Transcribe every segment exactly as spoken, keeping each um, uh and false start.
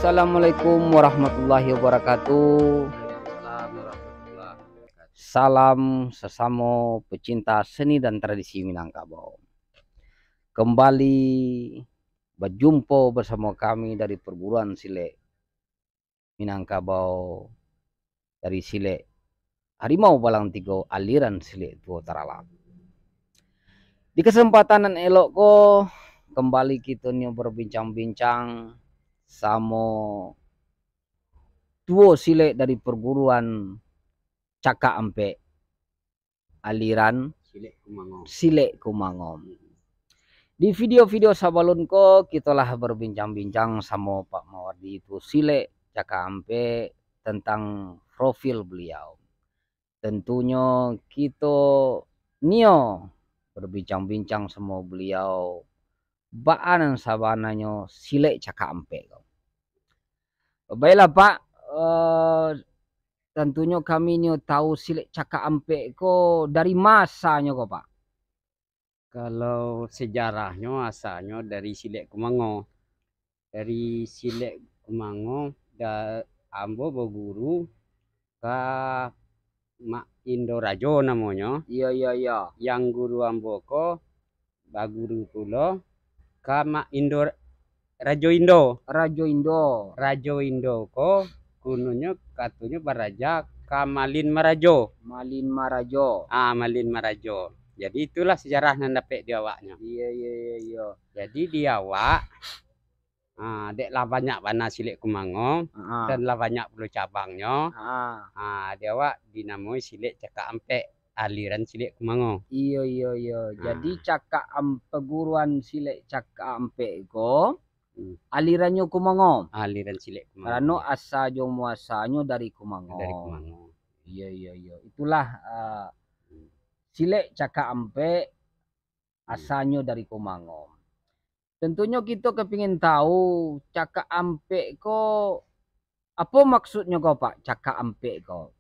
Assalamualaikum warahmatullahi wabarakatuh. Salam sasamo pecinta seni dan tradisi Minangkabau. Kembali bajumpo basamo kami dari Perguruan Silek Minangkabau, dari Silek Harimau Balang Tigo, aliran Silek Tuo Taralak. Di kasempatan nan elok ko, kembali kito nio berbincang-bincang samo tuo silek dari perguruan Cakak Ampek, aliran Silek Kumango. Silek Kumango. Di video-video sabalun ko, kito lah berbincang-bincang samo Pak Mawardi, tuo silek Cakak Ampek, tentang profil beliau. Tentunyo kito nio berbincang-bincang samo beliau, baa nan sabananyo silek Cakak Ampek ko. Baiklah, Pak, eh, tantunyo kami nio tahu silek Cakak Ampek ko dari masanyo ko, Pak. Kalau sejarahnyo, asalnyo dari Silek Kumango. Dari Silek Kumango, da-, ambo baguru ka Mak Indo Rajo namonyo. Iyo, iyo, iyo. Yang guru ambo ko baguru pulo ka Mak Indo Rajo Indo. Rajo Indo. Rajo Indo ko, kononyo, katonyo baraja ka Malin Marajo. Malin Marajo. Ah, Malin Marajo. Jadi, itulah sejarah nan dapek di awaknyo. Iyo, iyo, iyo, iyo. Jadi, di awak, ah, dek lah banyak bana Silek Kumango, ah, dan lah banyak pulo cabangnyo. Ah. Ah, di awak dinamoi Silek Cakak Ampek, aliran Silek Kumango. Iyo, iyo, iyo. Ah. Jadi, Cakak Am-, perguruan Silek Cakak Ampek ko, hmm, alirannyo Kumango. Aliran Silek Kumango. Karano asa jo muasanyo dari Kumango. Dari Kumango. Iyo, iyo, iyo. Itulah, ah, hmm, Silek Cakak Ampek, hmm, asanyo dari Kumango. Tentunyo kito kepingin tahu, Cakak Ampek ko, apo maksudnyo ko, Pak, Cakak Ampek ko?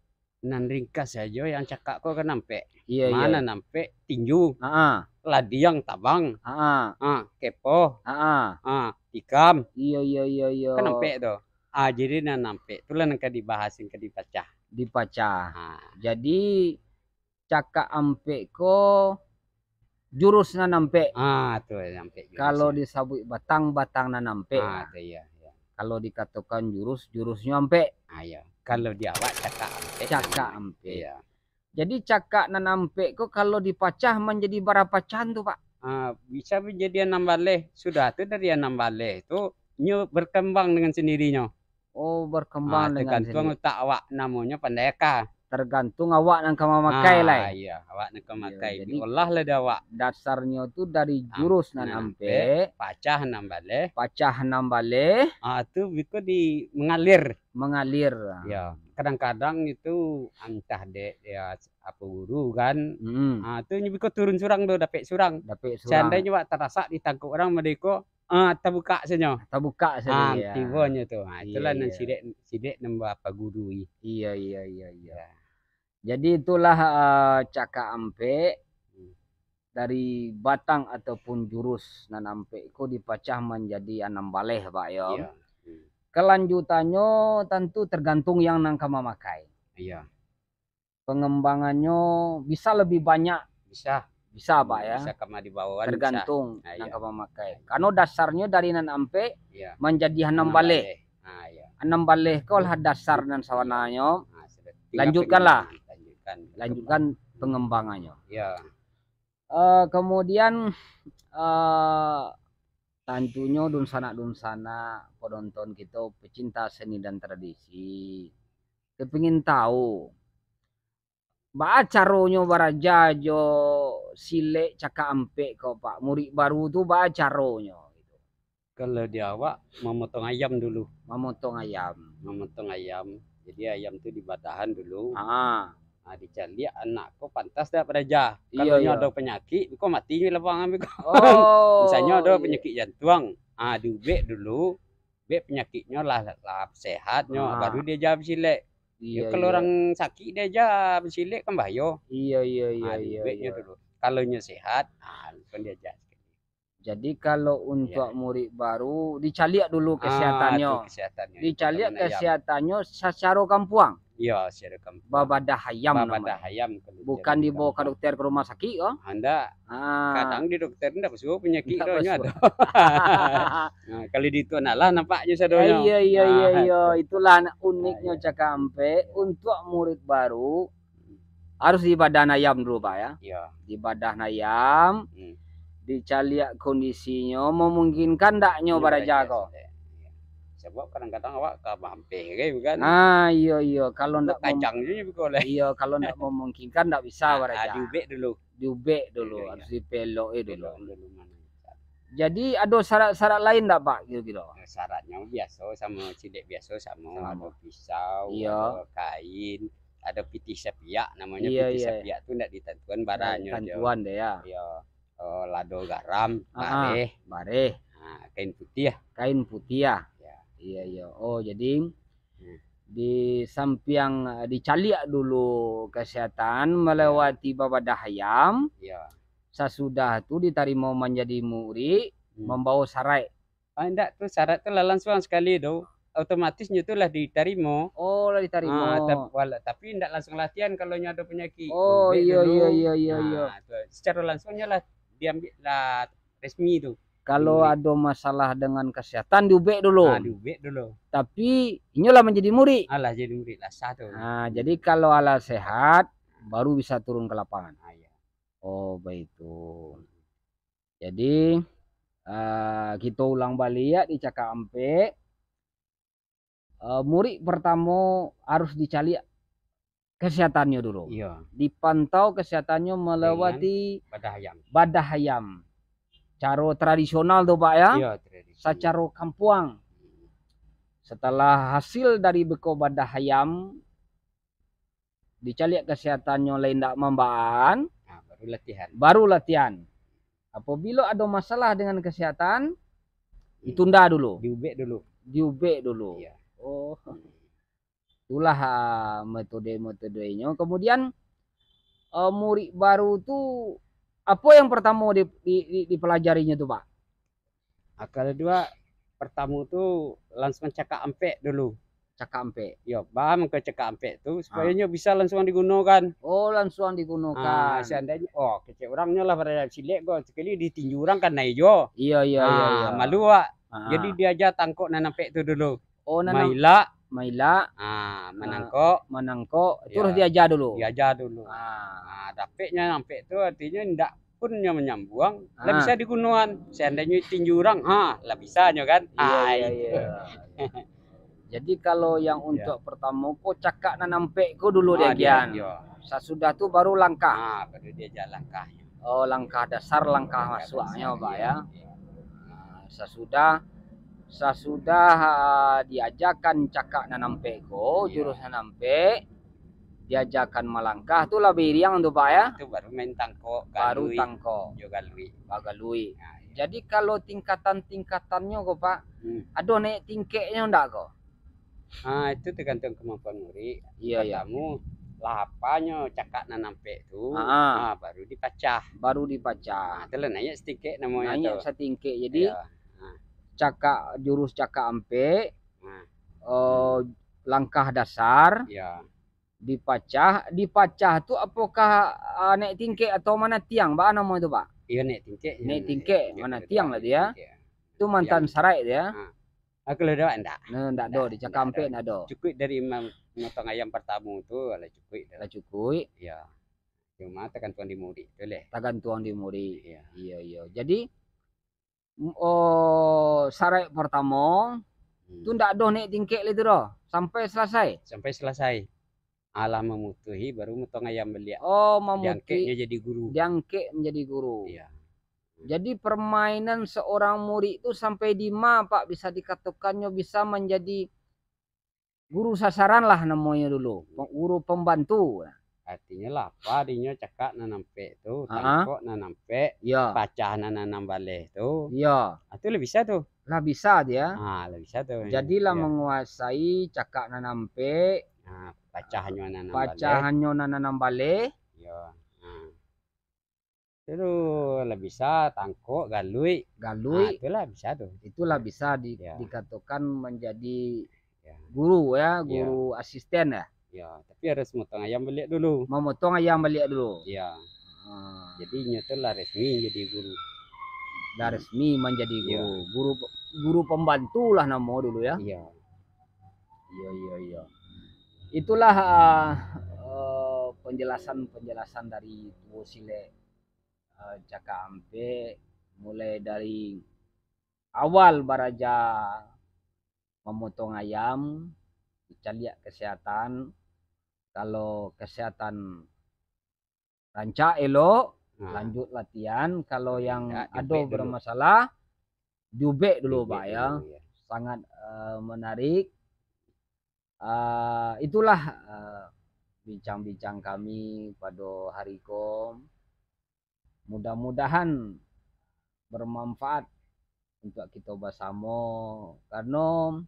Nan ringkas sajo, yang cakak ko kan ampek. Iyo, iyo. Ma nan ampek, tinju. Ha-a. Ladiang, tabang. Ha-a. Ha, kepoh. Ha-a. Ha, tikam. Iyo, iyo, iyo, iyo. Kan ampek tu. Ah, jadi nan ampek tu lah nan ka dibahas, nan ka dipacah. Dipacah. Ha. Jadi, Cakak Ampek ko jurus nan ampek. Ah, tu ampek jurus. Kalau disabuik batang, batang nan ampek. Ah, tu, iyo, iyo. Kalau dikatokan jurus, jurusnyo ampek. Ah, iyo. Kalau di awak Cakak Ampek. Cakak Ampek. Iyo. Jadi, cakak nan ampek ko kalau dipacah manjadi bara pacahan tu, Pak? Ah, bisa manjadi anam baleh. Sudah tu, dari anam baleh tu, nyo berkembang dengan sendirinyo. Oh, berkembang dengan sendiri. Ah, tergantung utak awak, namonyo pandai aka. Tergantung awak nan ka mamakai lai. Ah, iyo, awak nan ka mamakai. Iyo, jadi, diolah lah di awak. Dasarnyo tu dari jurus nan ampek, pacah anam baleh. Pacah anam baleh. Ah, tu biko di mengalir. Mengalir. Iyo, kadang-kadang itu antah dek, yo, apo guru kan. Mm-mm. Ah, tu nyo biko turun surang tu, dapek surang. Dapek surang. Seandainyo awak tarasak ditangkok urang, mode ko, ah, tabukak sajo. Tabukak sajo, ah, iyo. Tibonyo tu. Ha, itulah nan silek, silek nan bapagurui. Iyo, iyo, iyo, iyo. Iyo. Jadi itulah, ah, Cakak Ampek, hmm, dari batang ataupun jurus nan ampek ko dipacah manjadi anam baleh, Pak, yo. Iyo. Hmm. Kelanjutannyo tantu tergantung yang nan ka mamakai. Iyo. Pangambangannyo bisa lebih banyak. Bisa. Bisa, Pak, yo. Bisa kama dibawo kan, bisa. Tergantung nan ka mamakai. Nah, iyo. Karano dasarnyo dari nan ampek manjadi anam baleh. Anam baleh. Ah, iyo. Anam baleh ko lah dasar nan sabananyo. Ah, sudah. Tingga. Lanjutkanlah. Lanjutkan. Lanjutkan pangambangannyo. Iyo. Eh, kemudian, eh, tantunyo dunsanak-dunsanak, penonton kito, pecinta seni dan tradisi, kepingin tahu, baa caronyo baraja jo silek Cakak Ampek ko, Pak? Murik baru tu baa caronyo? Kalau di awak, mamotong ayam dulu. Mamotong ayam. Mamotong ayam. Jadi, ayam tu dibadahan dulu. Ha. Ha, dicaliak anak ko pantas dak baraja. Iyo, iyo. Kalau nyo ado panyakik, biko mati nyo lapang ambo ko. Oh. Misalnyo ado panyakik jantuang, ha, diubek dulu, bek panyakiknyo lah, lah sehat nyo, ha, baru diaja basilek. Iyo, iyo. Yo, kalau urang sakik diaja basilek kan bahayo. Iyo, iyo, iyo, iyo, iyo. Ha, diubeknyo dulu. Kalau nyo sehat, ha, langsung diaja. Jadi, kalau untuak murid baru, dicaliak dulu kesehatan-nyo. Ah, tu kesehatan-nyo. Dicaliak kesehatan-nyo sacaro kampuang. Iyo, sacaro kampuang. Babadah ayam namonyo. Babadah ayam kalau bukan dibawa ka dokter, ka rumah sakik ko? Indak. Ah. Kadang di dokter indak basuo panyakik tu nyo ado. Nah, kalau di tu lah nampaknyo sadonyo. Iyo, iyo, iyo, iyo. Itulah uniknyo cakak ampek. Untuak murid baru, harus dibadah ayam dulu, Pak, ya. Iyo. Dibadah ayam, dicaliak kondisinyo, memungkinkan ndaknyo baraja ko. Sabab kadang-kadang awak ka mampeh kan, bukan? Ah, iyo, iyo. Kalau ndak mem-, iyo, kalau ndak memungkinkan, ndak bisa baraja. Ah, diubek dulu. Diubek dulu, harus dipelok dulu. Jadi, ado syarat-syarat lain ndak, Pak, kiro-kiro? Syaratnyo biaso, samo ciliak biaso, samo. Ado pisau, ado kain, ado pitih sapiak namonyo. Pitih sapiak tu ndak ditantuan baranyo. Ndak ditantuan doh, ya. Iyo. Eh, lado garam, bareh. Bareh. Ha, kain putiah. Kain putiah. Ya. Iyo, iyo. Oh, jadi di sampiang, eh, dicaliak dulu kesehatan melewati babadah ayam. Ya. Sasudah tu ditarimo manjadi murid, mambawa saraik. Ah, indak tu, syarat tu lah lansuang sakali tu. Otomatis nyo tu lah ditarimo. Oh, lah ditarimo. Ah, tap-, wala-, tapi indak lansuang latihan kalau nyo ado panyakik. Oh, iyo, iyo, iyo, iyo. Ah, tu, sacaro lansuang nyo lah diambiak lah resmi tu. Kalau ado masalah dengan kesehatan, diubek dulu. Ah, diubek dulu. Tapi, inyo lah manjadi murid. Ah, lah jadi murid lah, sah tu. Ah, jadi kalau alah sehat, baru bisa turun ke lapangan. Ah, iyo. Oh, baitu. Jadi, ah, kito ulang baliak di cakak ampek. Ah, murid partamo harus dicaliak kesehatannyo dulu. Iyo. Dipantau kesehatannyo melewati badah ayam. Badah ayam. Caro tradisional tu, Pak, ya? Iyo, tradisional. Sacaro kampuang. Hmm. Setelah hasil dari beko badah ayam, dicaliak kesehatannyo lai ndak mambaan, ah, baru latihan. Baru latihan. Apabilo ado masalah dengan kesehatan, ditunda dulu. Diubek dulu. Diubek dulu. Iya. Oh. Itulah, ah, metode-metodenya. Kemudian, eh, murid baru tu, apo yang pertamo di, di, di, dipelajarinyo tu, Pak? Ah, kalau dua, pertamo tu langsung cakak ampek dulu. Cakak ampek. Yo, paham ke cakak ampek tu, supayo nyo bisa langsung digunokan. Oh, langsung digunokan. Ah, seandainyo, oh, kecek urang nyo lah pada silek ko, sakali ditinju urang kan nai jo. Iya, iya, iya, iya. Malu awak. Ah. Jadi diaja tangkok nan ampek tu dulu. Oh, nan am-, mailak. Mailak. Ah, manangkok. Ah, manangkok. Terus diaja dulu. Diaja dulu. Ah. Ah, dapeknyo ampek tu artinyo ndak pun nyo manyambuang, lah bisa digunoan. Seandainyo tinju urang, ha, lah bisa nyo kan? Iya, iya, iya. Jadi, kalau yang untuak pertamo ko, cakak nan ampek ko dulu diagian. Sasudah tu baru langkah. Ah, baru diaja langkah. Oh, langkah dasar, langkah masuaknyo, Pak, ya. Nah, sasudah, sasudah, ah, diajakan cakak nan ampek ko, jurus nan ampek, diajakan malangkah tu lah bairiang tu, Pak, ya? Tu baru main tangkok, baru galuik, tangkok. Jo galuik. Bagaluik. Nah, iya. Jadi, kalau tingkatan-tingkatannyo ko, Pak, ado naik tingkeknyo ndak ko? Ah, itu tergantung kemampuan murid. Iya, iya. Pertamo, lah apanyo cakak nan ampek tu, ah, baru dipacah. Baru dipacah. Ah, tu lah naik satingkek namonyo tu. Naik satingkek. Jadi, cakak, jurus cakak ampek, eh, langkah dasar, dipacah, dipacah tu apokah, ah, naik tingkek atau manatiang, baa namo tu, Pak? Iyo, naik tingkek. Naik tingkek, manatiang lah tu, ya. Naik tingkek. Tu mantan saraik tu, ya. Ah. Ah, kalau dewek ndak. Nah, ndak do, di cakak ampek ndak do. Cukuik dari ma-, motong ayam pertamo tu, lah cukuik dah. Lah cukuik. Iyo. Cuma tagantuang di murid tu leh. Tagantuang di murid. Iyo. Iyo, iyo. Jadi, m-, oh, saraik pertamo, tu ndak doh naik tingkek lai tu doh, sampai salasai. Sampai salasai. Alah mamutuhi, baru motong ayam baliak. Oh, mamutuhi. Diangkeknyo jadi guru. Diangkek menjadi guru. Iya. Jadi, permainan seorang murid tu sampai di ma, Pak, bisa dikatokannyo bisa manjadi guru sasaran lah namonyo dulu, pe-, guru pembantu. Artinyo lah, apa dinyo cakak nan ampek tu, tangkok nan ampek, pacah nan anam baleh tu. Iyo. Ah, tu lah bisa tu. Lah bisa dia. Ah, lah bisa tu. Jadi lah menguasai cakak nan ampek, ah, pacahnyo nan anam baleh. Pacahnyo nan anam baleh. Iyo. Ah. Itu lah bisa tangkok, galuik. Galuik. Ah, itulah bisa tu. Itulah bisa di, ya, dikatakan menjadi, ya, guru ya, ya, guru asisten ya. Ya, tapi harus motong ayam baliak dulu. Memotong ayam baliak dulu. Ya. Ah. Jadi inyo tu lah resmi jadi guru. Lah resmi menjadi, ya, guru. Guru, guru pembantu lah namo dulu ya. Iya. Iya, iya, iya. Itulah, ah, eh, penjelasan-penjelasan dari Tuo Silek, eh, Cakak Ampek, mulai dari awal baraja mamotong ayam, dicaliak kesehatan. Kalau kesehatan rancak, elok, nah, lanjut latihan. Kalau yang, indak, ado diubek dulu, bermasalah, diubek dulu, diubek Pak, ya. Dulu, ya. Sangat, eh, menarik. Eh, itulah, eh, bincang-bincang kami pado hari ko. Mudah-mudahan bermanfaat untuak kito basamo, karano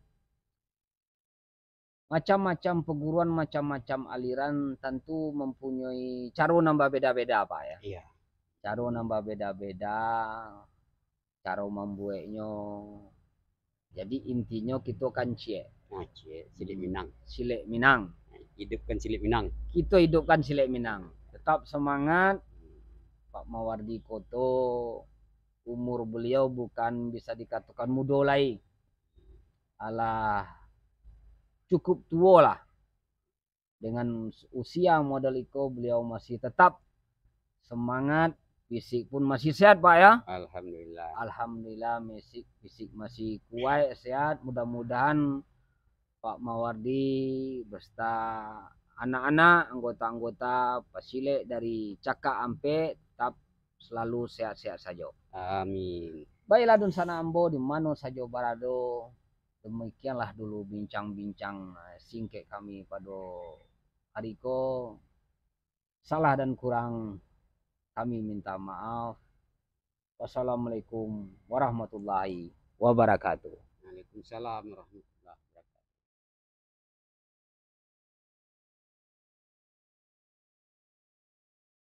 macam-macam peguruan, macam-macam aliran tantu mempunyoi caro nan babeda-beda, Pak, ya. Iya. Caro nan babeda-beda, caro mambueknyo. Jadi, intinyo kito kan ciek. Nah, ciek, silek Minang. Silek Minang. Hidupkan silek Minang. Kito hidupkan silek Minang. Tetap semangat. Pak Mawardi Koto, umur beliau bukan bisa dikatakan mudo lai. Alah cukup tuo lah. Dengan usia model iko, beliau masih tetap semangat, fisik pun masih sehat, Pak, ya. Alhamdulillah. Alhamdulillah, fisik, fisik masih kuaik, sehat. Mudah-mudahan Pak Mawardi beserta anak-anak, anggota-anggota pasilek dari Cakak Ampek tetap selalu sehat-sehat sajo. Amin. Baiklah, dunsanak ambo, di mano sajo barado, demikianlah dulu bincang-bincang, eh, singkek kami pado hari ko. Salah dan kurang, kami minta maaf. Wassalamualaikum warahmatullahi wabarakatuh. Waalaikumsalam warahmatullahi